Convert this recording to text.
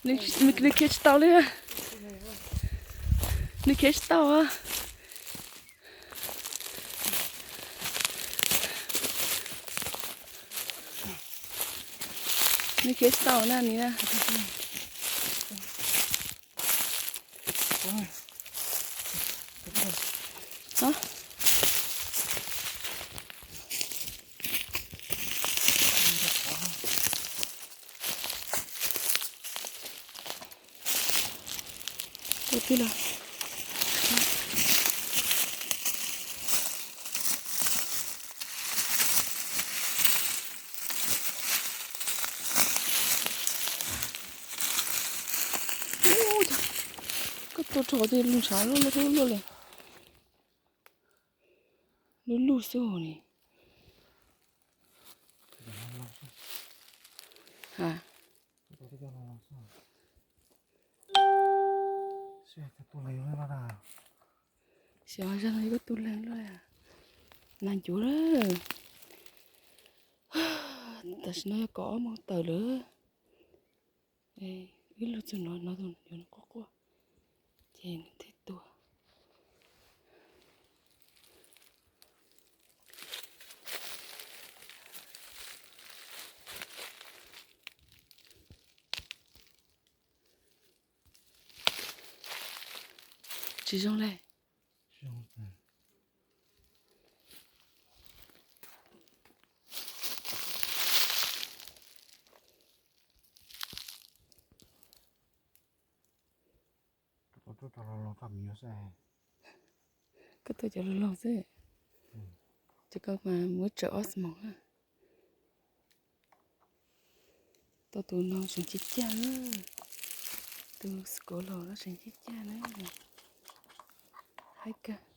Nws khiav tsis tau li. Nws khiav tsis tau. Nws khiav tsis tau na, nws na. Ua tij laug. Koj tua rau ces lus ntshav luaj luaj luaj li. Lub lub xwb ni. Ha. Xyov zaj no yog koj tus leeg luaj. Nas ncuav lawm. Tam sim no yog kaum ob moos tawm lawm. Wb lug txug no, no tus yuav quaj quaj, ces nws thiaj tuag. Tsis zoo le. Koj tua cov loj loj xwb, ces koj mas muab tsawm ob xmoos na. Tau tus no tseem cig cag na, tus scualo no tseem cig cag na, haib kawg.